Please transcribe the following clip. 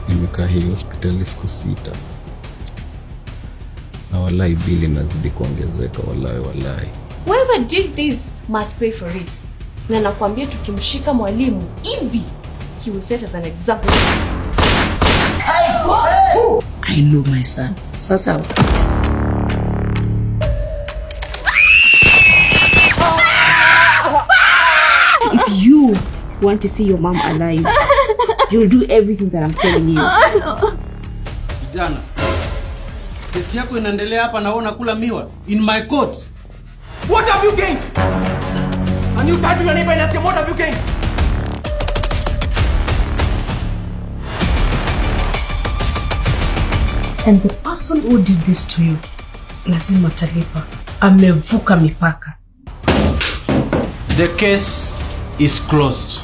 Nimekaa hii hospitali siku 6 na walai bili inazidi kuongezeka, walai walai. Whoever did this must pay for it. Na nakwambia tukimshika mwalimu hivi, he will set as an example. I know my son. Sasa If you want to see your mom alive, you'll do everything that I'm telling you. Kijana, kesi yako inaendelea hapa na wewe unakula miwa in my court. What have you gained? And you turn to your neighbor and ask him, what have you gained? And the person who did this to you lazima atalipa. Amevuka mipaka. The case is closed.